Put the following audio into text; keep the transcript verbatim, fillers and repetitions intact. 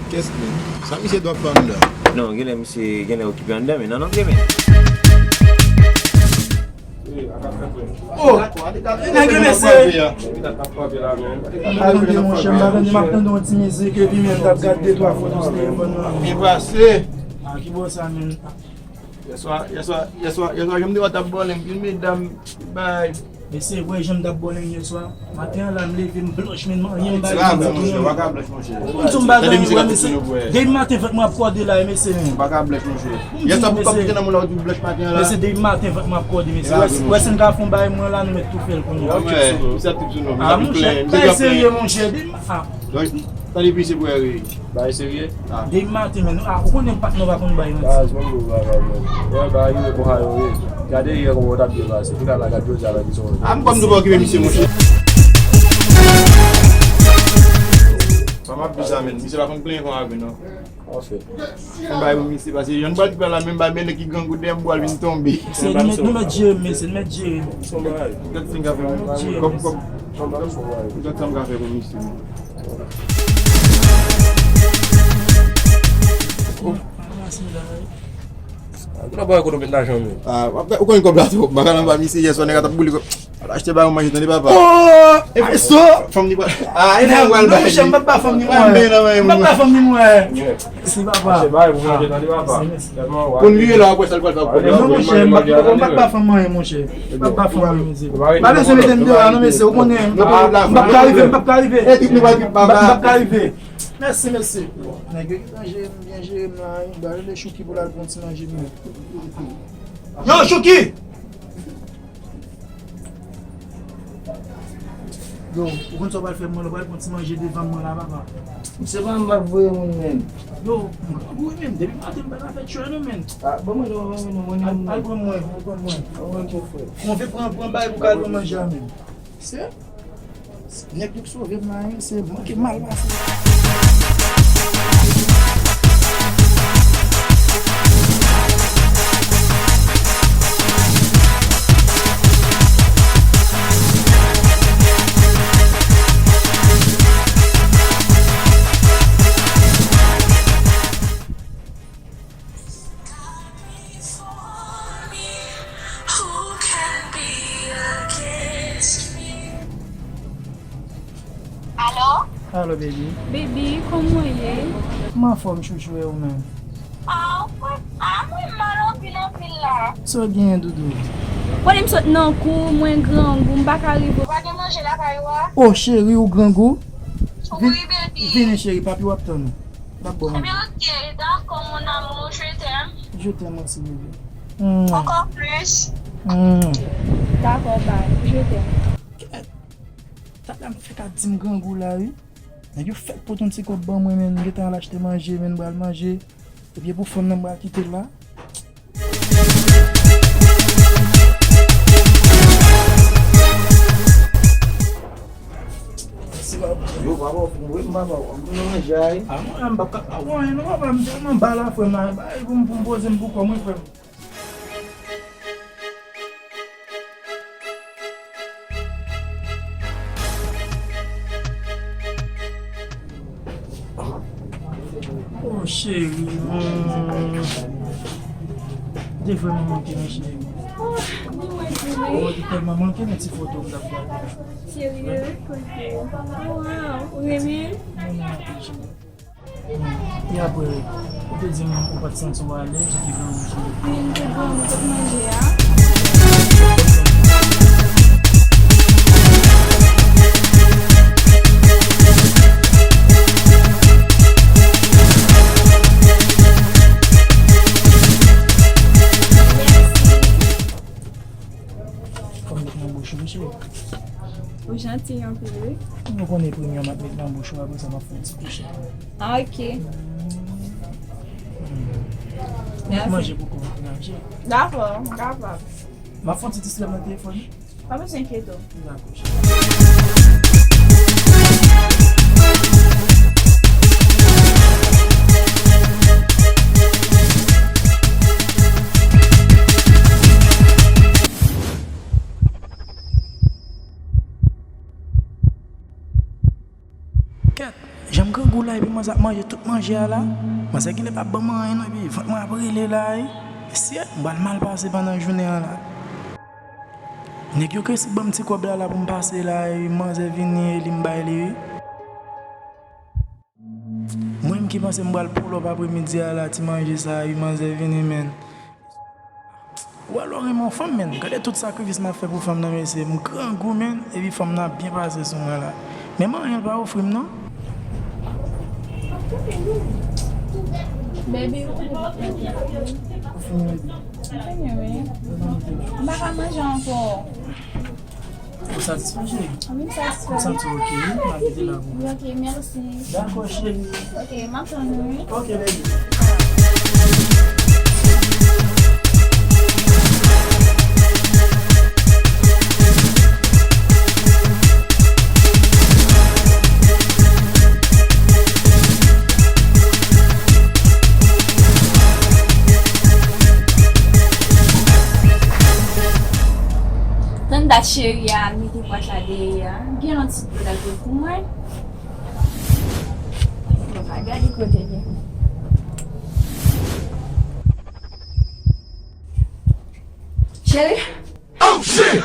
Kès men? Sa misye dwe ap fè anndan? Non, genlè misye genlè okipe anndan, men nan antre men. Oh! Nèg yo mesye! M pa tande monchè, m pa tande, m ap tande yon ti mizik epi men m t ap gade de twa foto sou telefòn nan. Byen pase. A ki bò sa menm? Yèswa, yèswa, yèswa, yèswa, jan m te wè w t ap bòleng, yon medam bay. Mesye, wè jan m t ap bòleng yèswa. Maten an la, m leve, m blanch, men m anyen m bay. Ou konn sa m bagay, wè mesye. Depi maten vant mwen ap kòde la, mesye. Ou pa ka blanch, monchè. Yèswa pou kòb kite nan moun la, ou di blanch maten an la. Mesye, depi maten vant mwen ap kòde, mesye. Wè si n ka fè yon bagay mwen la, nou mèt tou fè l kounye a. Ok, misye ap trip sou nou. A, monchè, bagay serye, monchè. Depi, a. Donk, tande pi se pou ere. Bagay serye? Depi maten, men, a, ou konnen patnè w pa konn bay manti. Baz, mwen di w bagay, men. Wè, bagay yo, bon, a yo ye. Gade yè kòman w t ap byen pase. Pi la, la, gade jodi a la ki son. A, m kòm nou pa okipe misye, monchè. Sa m ap di sa, men. Misye pa konn plenyen kon avè non. Anfen. Yon bagay pou misye, paske jan n pral trip la, menm bagay, men nèg ki grangou dèyè m pou al vin tonbe. Se nou mèt, nou mèt jere m, mesye, nou mèt jere m. Gad sa m ka fè, kòb, kòb, gad sa m ka fè pou misye. Ou konn kòb la twòp, bagay la anba misye, yèswa nèg la t ap boule kòb. Al achte bagay manje, tande papa. Oh! Ay so! Fanm ni pral. Ah, e nan pral bay. Monchè, m p ap ba fanm ni mwen. M p ap ba fanm ni mwen. Mèsi papa. Achte bagay pou manje, tande papa. Pou n vire la, apre sa, l pral fè. Non, monchè, m p ap, m p ap ba fanm mwen, monchè. M p ap ba fanm mwen, mesye. Pa bezwen mete m deyò a, non, mesye. Ou konnen, m p ap ka rive, m p ap ka rive. E trip nou pral trip papa. M p ap ka rive. Mèsi, mesye. Nèg yo gentan jere m, byen jere m la, wi. M pral rele Chouki pou l al pran ti manje m yo. Yo, Chouki! Yo, ou konn sa w pral fè mwen la, w pral pran ti manje devan mwen la, papa. Se pa m ap voye moun menm. Yo, m grangou wi menm, depi maten m pa ka fè tchwè non menm. Ah, ban mwen non, ban mwen non, mwen. Al, al pran mwen, al pran mwen. Ban mwen non, frè. Konve pran, pran bagay pou ka al pran manje a menm. Se, se nèg yo k sove m la, wi, se manke mal pase. Alo? Alo, baby. Baby, kòman w ye? M anfòm, chouchou, e ou menm? Ah, mwen, ah, mwen mal anpil, anpil la. Sa w genyen, doudou? Konnen m sot nan kou, mwen grangou, m pa ka rive. Ou pa gen manje lakay ou a? Oh, cheri, ou grangou? Wi, baby. Vini, cheri, papi w ap tann ou. L ap ba w manje. Ebyen, ok, dakò, mon amour, je t'aime. Je t'aime aussi, bébé. Mwah. Encore plus. Mwah. Dakò, bye. Je t'aime. Kèt. Tata m fèk ap di m grangou la, wi. Nèg yo fèk pote yon ti kòb ban mwen, men m gentan al achte manje, men m pral manje. Epi e pou fanm nan m pral kite l la. Yo, papa, w fout mwen, papa, w ap manje a, wi. Ah, mwen, m p ap ka, ah, mwen, non, papa, m tèlman ba la, frè m, la, bay pou m, pou m poze m pou kò mwen, frè m. Oh, cheri, hmm. Te vrèman manke, men, cheri. Oh, te tèlman manke nan ti foto m t ap gade. Serye? Kote? Oh, wow. Ou renmen? Mwen renmen anpil, cheri. E apre, ou te di m ou pa t santi w alèz, ou te grangou sou yo. Wi, m te grangou, m t ap manje a. Fò m met nan bouch ou, mesye. Ou janti anpil. Wi. Nou konnen premye m ap met nan bouch ou, apre sa m ap fè yon ti kouche. Ah, ok. Mèsi. Manje pou kò w manje. Dakò, m kapab. M ap fè yon ti distrè nan telefòn. Pa bezwen enkyete w. Dakò, cheri. Kèt, jan m grangou la, epi manzè ap manje tout manje a la. Manzè genlè p ap ban m anyen non, epi vant mwen ap rele la, wi. Mesye, m pral mal pase pandan jounen an la. Nèg yo k eseye ban m ti kòb la la pou m pase la, epi manzè vini, e li m bay li, wi. Mwen menm ki panse m pral pull up apremidi a la, ti manje sa, epi manzè vini, menn. Ou wè lè w renmen yon fanm, menn. Gade tout sakrifis m ap fè pou fanm nan, mesye. M grangou, menn. Epi fanm nan ap byen pase sou mwen la. Men manyen l pa ofri m, non. Baby, ou fini, baby? M fini, wi. M pa ka manje ankò. Ou satisfè, cheri? Wi, m satisfè. M santi w ok, wi. M ap mete la pou ou. Wi, ok, mèsi. Dakò, cheri. Ok, m ap tann ou, wi. Ok, baby. Tann dat cheri a al mete bwat la dèyè a. Gen yon ti dlo l al pot pou mwen. Mwen pa gade kote l ye. Cheri? Oh, shit!